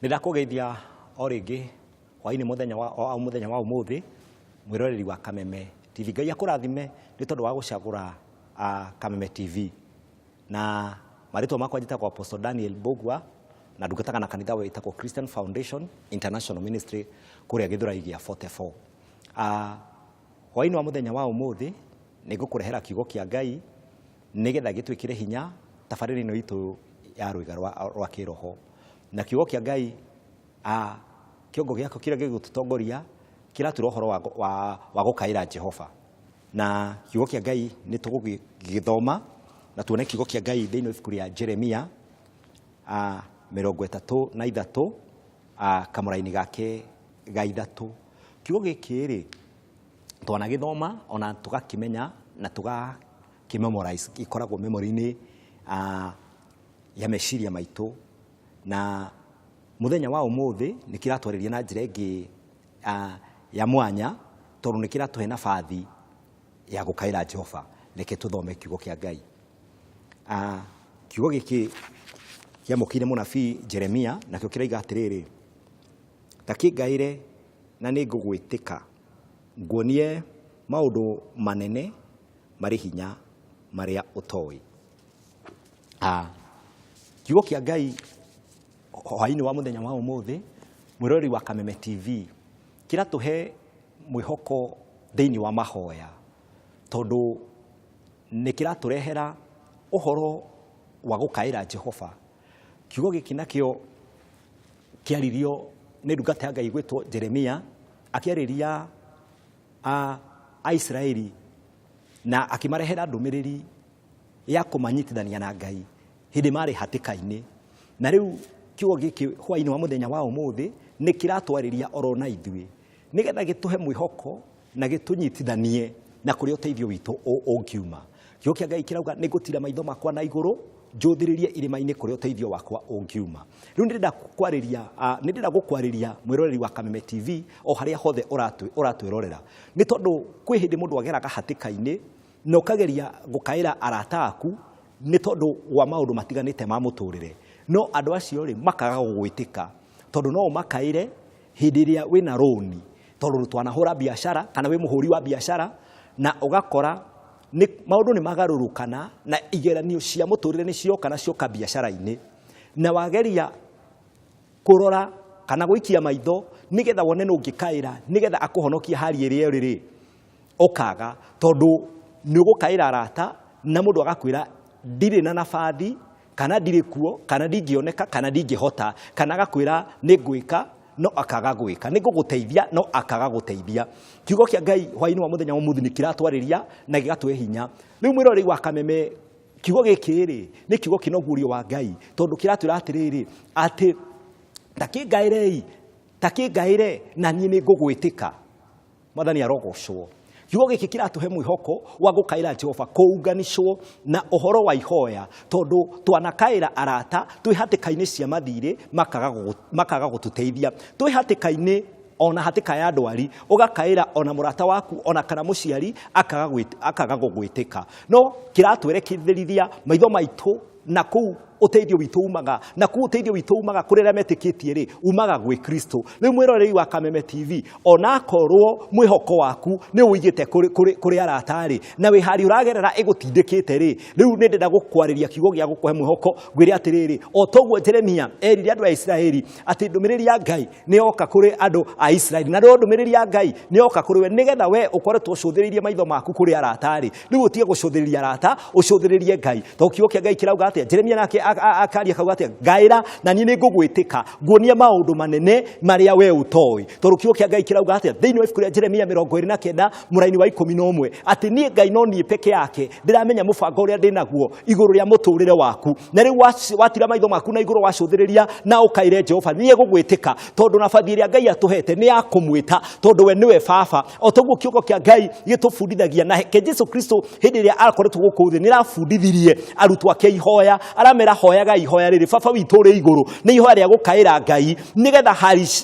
Nĩ ndakũgeithia o rĩngĩ hwainĩ mũthenya wa o mũthenya wa ũmũthĩ mwĩroreri wa Kameme TV. Ngai akũrathime nĩ tondũ wa gũcagũra Kameme TV. Na marĩtwa makwa njĩtagwo Apostle Daniel Mbũgua na ndungataga na kanitha wĩtagwo Christian Foundation International Ministry kũrĩa Gĩthũrai gĩa 44. Hwainĩ wa mũthenya wa ũmũthĩ nĩ ngũkũrehera kiugo kĩa Ngai nĩgetha gĩtwĩkĩre hinya tabarĩra ĩno itũ ya rwĩga rwa kĩroho. Na kiugo kĩa Ngai kĩongo gĩakĩo kĩrĩa gĩgũtũtongoria kĩratwĩra ũhoro wa gũkaĩra Jehova. Na kiugo kĩa Ngai nĩ tũgũgĩthoma na tuone kiugo kĩa Ngai thĩinĩ wa ibuku rĩa Jeremia 33 kamũraini gake ga 3. Kiugo gĩkĩ rĩ, twanagĩthoma ona tũgakĩmenya na tũgakĩ memorize, gĩkoragwo memory-inĩ ya meciria maitũ. Na mũthenya wa ũmũthĩ nĩ kĩratwarĩria na njĩra ĩngĩ ya mwanya, tondũ nĩ kĩratũhe nabathi ya gũkaĩra Jehova. Reke tũthome kiugo kĩa Ngai. Kiugo gĩkĩ kĩamũkĩire mũnabii Jeremia, nakĩo kĩroiga atĩrĩrĩ, ta kĩngaĩre na nĩ ngũgwĩtĩka, nguonie maũndũ manene marĩ hinya marĩa ũtoĩ. Kiugo kĩa Ngai hwainĩ wa mũthenya wa ũmũthĩ, mwĩroreri wa Kameme TV, kĩratũhe mwĩhoko thĩinĩ wa mahoya, tondũ nĩ kĩratũrehera ũhoro wa gũkaĩra Jehova. Kiugo gĩkĩ nakĩo kĩaririo nĩ ndungata ya Ngai gwĩtwo Jeremia, akĩarĩria Aisiraeli na akĩmarehera ndũmĩrĩri ya kũmanyitithania na Ngai hĩndĩ marĩ hatĩka-inĩ. Na rĩu kiugo gĩkĩ hwainĩ wa mũthenya wa ũmũthĩ nĩ kĩratwarĩria oro na ithuĩ, nĩgetha gĩtũhe mwĩhoko na gĩtũnyitithanie na kũrĩa ũteithio witũ ũngiuma. Kiugo kĩa Ngai kĩrauga nĩ ngũtira maitho makwa na igũrũ njũthĩrĩrie irĩma-inĩ kũrĩa ũteithio wakwa ũngiuma. Rĩu nĩ ndĩrenda kwarĩria, nĩ ndĩrenda gũkwarĩria mwĩroreri wa Kameme TV o harĩa hothe ũratwĩrorera, nĩ tondũ kwĩ hĩndĩ mũndũ ageraga hatĩka-inĩ na ũkageria gũkaĩra arata aku nĩ tondũ wa maũndũ matiganĩte ma mũtũrĩre, no andũ acio rĩ makaga gũgwĩtĩka, tondũ no ũmakaĩre hĩndĩ ĩrĩa wĩna rũni, tondũ twanahũra biacara kana wĩ mũhũri wa biacara, na ũgakora nĩ maũndũ nĩ magarũrũkana na igeranio cia mũtũrĩre nĩ cioka na cioka biacara-inĩ, na wageria kũrora kana gũikia maitho nĩgetha wone nũ ũngĩkaĩra nĩgetha akũhonokie hali ĩrĩa ĩrĩ rĩ, ũkaga, tondũ nĩ ũgũkaĩra arata na mũndũ agakwĩra ndirĩ na nabathi, kana ndirĩ kuo, kana ndingĩoneka, kana ndingĩhota, kana agakwĩra nĩ ngwĩka no akaga gwĩka, nĩ ngũgũteithia no akaga gũteithia. Kiugo kĩa Ngai hwainĩ wa mũthenya wa ũmũthĩ nĩ kĩratwarĩria na gĩgatũhe hinya. Rĩu mwĩroreri wa Kameme, kiugo gĩkĩ rĩ nĩ kiugo kĩna ũguũrio wa Ngai, tondũ kĩratwĩra atĩrĩrĩ, atĩ ta kĩngaĩrei, ta kĩngaĩre na niĩ nĩ ngũgwĩtĩka. Mwathani arogocwo. Kiugo gĩkĩ kĩratũhe mwĩhoko wa gũkaĩra Jehova, kũunganĩcwo na ũhoro wa ihoya, tondũ twanakaĩra arata twĩ hatĩka-inĩ cia mathirĩ makaga gũtũteithia, twĩ hatĩka-inĩ ona hatĩka ya ndwari, ũgakaĩra ona mũrata waku ona kana mũciari akaga gũgwĩtĩka. No kĩratwerekithĩria maitho maitũ na kũu ũteithio witũ umaga, na kũu ũteithio witũ umaga kũrĩ arĩa metĩkĩtie rĩ, umaga gwĩ Kristo. Rĩu mwĩroreri wa Kameme TV, onakorwo mwĩhoko waku nĩ ũigĩte kũrĩ arata rĩ, na wĩ harĩ ũragerera ĩgũtindĩkĩte rĩ, rĩu nĩ ndĩrenda gũkwarĩria kiugo gĩa gũkũhe mwĩhoko, ngwĩre atĩrĩrĩ, o toguo Jeremia erire andũ a Isiraeli atĩ ndũmĩrĩri ya Ngai nĩ yoka kũrĩ andũ a Isiraeli, na rĩo ndũmĩrĩri ya Ngai nĩ yoka kũrĩ we, nĩgetha we ũkoretwo ũcũthĩrĩirie maitho maku kũrĩ arata rĩ, rĩu ũtige gũcũthĩrĩria arata, ũcũthĩrĩrie Ngai. Tondũ kiugo kĩa Ngai kĩrauga atĩa? Jeremia nake akaria akauga atĩa? Ngaĩra na niĩ nĩ ngũgwĩtĩka, nguonie maũndũ manene marĩa we ũtoĩ. Tondũ kiugo kĩa Ngai kĩrauga atĩa? Thĩinĩ wa ibuku rĩa Jeremia 29 mũraini wa 11, atĩ niĩ Ngai no niĩ peke yake ndĩramenya mũbango ũrĩa ndĩnaguo igũrũ rĩa mũtũrĩre waku. Na rĩu watira maitho maku na igũrũ wacũthĩrĩria na ũkaĩre Jehova, niĩ gũgwĩtĩka, tondũ nabathi ĩrĩa Ngai atũhete nĩ ya kũmwĩta, tondũ we nĩwe baba. O toguo kiugo kĩa Ngai gĩtũbundithagia, na ke Jesu Kristo hĩndĩ ĩrĩa akoretwo gũkũ thĩ nĩ arabundithirie arutwo ake ihoya, aramera Aratwĩra hoyaga ihoya rĩrĩ, Baba witũ ũrĩ igũrũ, nĩ ihoya rĩa gũkaĩra Ngai nĩgetha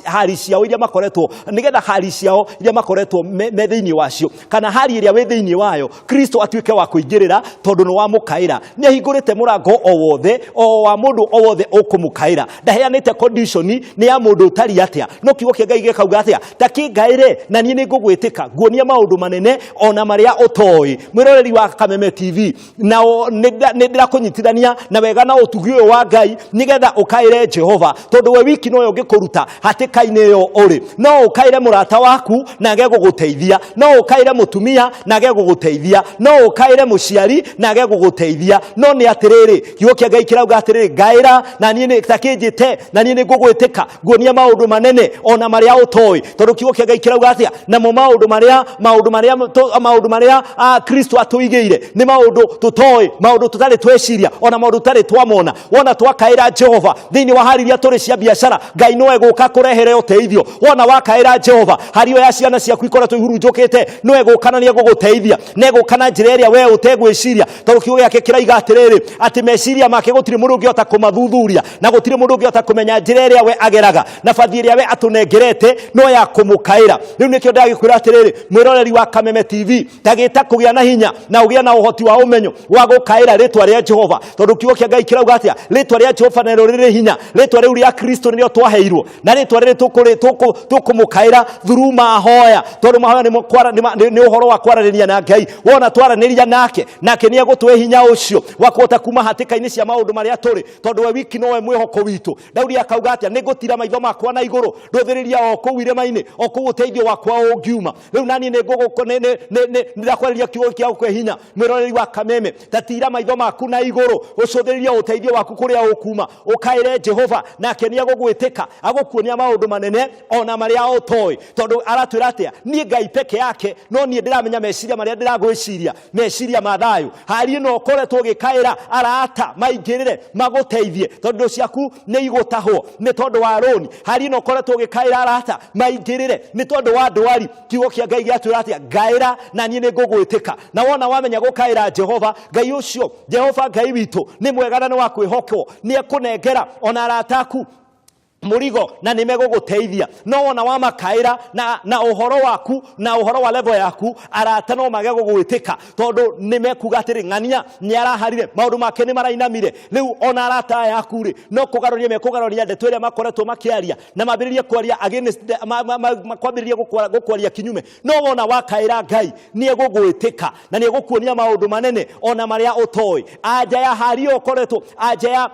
hari ciao iria makoretwo, nĩgetha hari ciao iria makoretwo me thĩinĩ wacio, kana hari ĩrĩa wĩ thĩinĩ wayo, Kristo atuĩke wa kũingĩrĩra, tondũ nĩ wamũkaĩra. Nĩ ahingũrĩte mũrango o wothe, o wa mũndũ o wothe ũkũmũkaĩra. Ndaheanĩte condition nĩ ya mũndũ ũtariĩ atĩa, no kiugo kĩa Ngai gĩkauga atĩa? Ta kĩngaĩre na niĩ nĩ ngũgwĩtĩka, nguonia maũndũ manene ona marĩa ũtoĩ. Mwĩroreri wa Kameme TV, na nĩ ndĩrakũnyitithania na wega na ũtugi ũyũ wa Ngai nĩgetha ũkaĩre Jehova, tondũ we wiki nowe ũngĩkũruta hatĩka-inĩ ĩyo ũrĩ. No ũkaĩre mũrata waku na age gũgũteithia, no ũkaĩre mũtumia na age gũgũteithia, no ũkaĩre mũciari na age gũgũteithia, no nĩ atĩrĩrĩ, kiugo kĩa Ngai kĩrauga atĩrĩrĩ, ngaĩra na niĩ ta kĩnjĩte na niĩ nĩ ngũgwĩtĩka, nguonia maũndũ manene ona marĩa ũtoĩ, tondũ kiugo kĩa Ngai kĩrauga atĩa? Namo maũndũ marĩa, maũndũ marĩa maũndũ marĩa, Kristo atũigĩire nĩ maũndũ tũtoĩ, maũndũ tũtarĩ tweciria, ona maũndũ tũtarĩ twamona. Wona twakaĩra Jehova thĩinĩ wa hari iria tũrĩ cia biacara, Ngai no egũka kũrehere ũteithio. Wona wakaĩra Jehova hari ĩyo ya ciana ciaku ikoretwo ihurunjũkĩte, no egũka na nĩ egũgũteithia, na egũka na njĩra ĩrĩa we ũtegwĩciria, tondũ kiugo gĩake kĩraiga atĩrĩrĩ, atĩ meciria make gũtirĩ mũndũ ũngĩhota kũmathuthuria, na gũtirĩ mũndũ ũngĩhota kũmenya njĩra ĩrĩa we ageraga, na bathi ĩrĩa we atũnengerete no ya kũmũkaĩra. Rĩu nĩkĩo ndagĩkwĩra atĩrĩrĩ, mwĩroreri wa Kameme TV, tagĩta kũgĩa na hinya na ũgĩe na ũhoti wa ũmenyo wa gũkaĩra rĩtwa rĩa Jehova, tondũ kiugo kĩa Ngai kĩrauga atĩa? Rĩtwa rĩa Jehova narĩo rĩrĩ hinya, rĩtwa rĩu rĩa Kristo nĩrĩo twaheirwo, na rĩtwa rĩrĩ tũkũmũkaĩra through mahoya, tondũ mahoya nĩ ũhoro wa kwaranĩria na Ngai. Wona twaranĩria nake, nake nĩ egũtũhe hinya ũcio wa kũhota kuma hatĩka-inĩ cia maũndũ marĩa tũrĩ, tondũ we wiki nowe mwĩhoko witũ. Daudi akauga atĩa? Nĩ ngũtira maitho makwa na igũrũ, ndũthĩrĩria o kũu irĩma-inĩ, o kũu ũteithio wakwa ũngiuma. Rĩu naniĩ nĩ ndakwarĩria kiugo kĩa gũkũhe hinya, mwĩroreri wa Kameme, ta tira maitho maku na igũrũ, ũcũthĩrĩrie ũteithio waku kũrĩa ũkuma, ũkaĩre Jehova, nake nĩ egũgwĩtĩka, agũkuonia maũndũ manene ona marĩa ũtoĩ, tondũ aratwĩra atĩa? Niĩ Ngai peke yake no niĩ ndĩramenya meciria marĩa ndĩragwĩciria, meciria ma thayũ. Hari ĩno ũkoretwo ũgĩkaĩra arata maingĩrĩre magũteithie, tondũ indo ciaku nĩ igũtahwo nĩ tondũ wa rũni. Hari ĩno ũkoretwo ũgĩkaĩra arata maingĩrĩre nĩ tondũ wa ndwari. Kiugo kĩa Ngai gĩatwĩra atĩa? Ngaĩra na niĩ nĩ ngũgwĩtĩka. Na wona wamenya gũkaĩra Jehova, Ngai ũcio, Jehova Ngai witũ nĩ mwega na nĩ wa kwĩhokwo, nĩ ekũnengera ona arata aku mũrigo na nĩ megũgũteithia. No wona wamakaĩra na ũhoro waku na ũhoro wa level yaku, arata no mage gũgwĩtĩka, tondũ nĩ mekuga atĩrĩ, ng'ania nĩ araharire, maũndũ make nĩ marainamire. Rĩu ona arata aya aku rĩ, no kũgarũria mekũgarũria ndeto ĩrĩa makoretwo makĩaria, na mambĩrĩrie kwaria against the, ma, ma, ma, ma, kwambĩrĩria gũkwaria kinyume. No wona wakaĩra Ngai, nĩ egũgwĩtĩka na nĩ egũkuonia maũndũ manene ona marĩa ũtoĩ. Anja ya hari ĩyo ũkoretwo, anja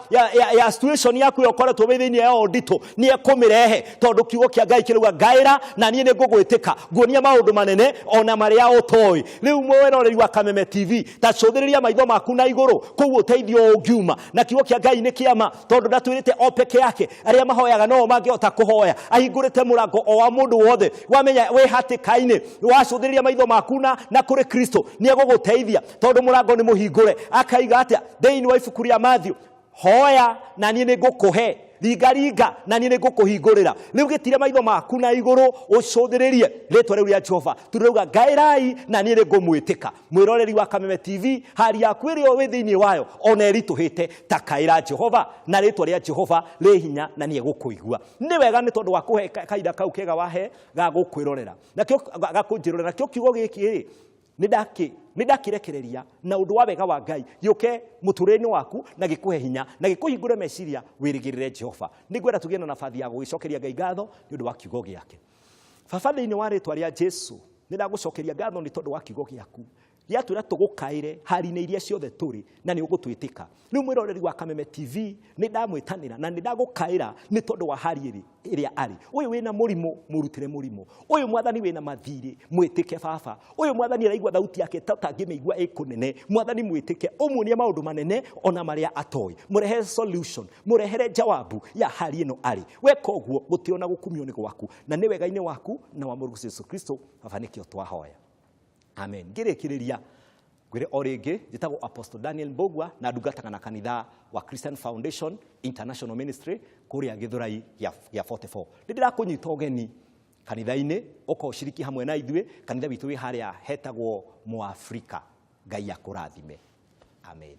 ya situation yaku ĩyo ũkoretwo wĩ thĩinĩ yayo nditũ, nĩ ekũmĩrehe, tondũ kiugo kĩa Ngai kĩrauga ngaĩra na niĩ nĩ ngũgwĩtĩka, nguonia maũndũ manene ona marĩa ũtoĩ. Rĩu mwĩroreri wa Kameme TV, ta cũthĩrĩria maitho maku na igũrũ, kũu ũteithio ũngiuma. Na kiugo kĩa Ngai nĩ kĩama, tondũ ndatwĩrĩte o peke yake arĩa mahoyaga no mangĩhota kũhoya. Ahingũrĩte mũrango o wa mũndũ wothe wamenya wĩ hatĩka-inĩ, wacũthĩrĩria maitho maku na kũrĩ Kristo, nĩ egũgũteithia, tondũ mũrango nĩ mũhingũre. Akaiga atĩa thĩinĩ wa ibuku rĩa Matthew? Hoya na niĩ nĩ ngũkũhe, ringa ringa na niĩ nĩ ngũkũhingũrĩra. Rĩu gĩtire maitho maku na igũrũ, ũcũthĩrĩrie rĩtwa rĩu rĩa Jehova. Tũrauga ngaĩrai na niĩ nĩ ngũmwĩtĩka. Mwĩroreri wa Kameme TV, hari yaku ĩrĩa wĩ thĩinĩ wayo ona ĩritũhĩte, ta kaĩra Jehova, na rĩtwa rĩa Jehova rĩ hinya na nĩ egũkũigua. Nĩ wega nĩ tondũ wa kũhe kahinda kau kega wahe ga gũkwĩrorera, nakĩo ga kũnjĩrorera. Nakĩo kiugo gĩkĩ rĩ, nĩ ndakĩrekereria na ũndũ wa wega wa Ngai gĩũke mũtũrĩre-inĩ waku na gĩkũhe hinya na gĩkũhingũre meciria wĩrĩgĩrĩre Jehova. Nĩ ngwenda tũgĩe na nabathi ya gũgĩcokeria Ngai ngatho nĩ ũndũ wa kiugo gĩake. Baba, thĩinĩ wa rĩtwa rĩa Jesu, nĩ ndagũcokeria ngatho nĩ tondũ wa kiugo gĩaku. Gĩatwĩra tũgũkaĩre hari-inĩ iria ciothe tũrĩ na nĩ ũgũtwĩtĩka. Rĩu mwĩroreri wa Kameme TV, nĩ ndamwĩtanĩra na nĩ ndagũkaĩra nĩ tondũ wa hari ĩrĩa arĩ. Ũyũ wĩna mũrimũ, mũrutĩre mũrimũ. Ũyũ mwathani wĩna mathirĩ, mwĩtĩke baba. Ũyũ mwathani araigua thauti yake ta ũtangĩmĩigua ĩ kũnene, mwathani mwĩtĩke, ũmuonie maũndũ manene ona marĩa atoĩ. Mũrehere solution, mũrehere jawabu ya hari ĩno arĩ. Weka ũguo, gũtĩo na gũkumio nĩ gwaku, na nĩ wega-inĩ waku na wa Mũrũ Jesu Kristo. Baba, nĩkĩo twahoya. Amen. Ngĩrĩkĩrĩria ngwĩre o rĩngĩ, njĩtagwo Apostle Daniel Mbugua na ndungataga na kanitha wa Christian Foundation International Ministry kũrĩa Gĩthũrai gĩa 44. Nĩ ndĩrakũnyita ũgeni kanitha-inĩ, ũka ũciriki hamwe na ithuĩ. Kanitha witũ wĩ harĩa hetagwo Mũafrika. Ngai akũrathime. Amen.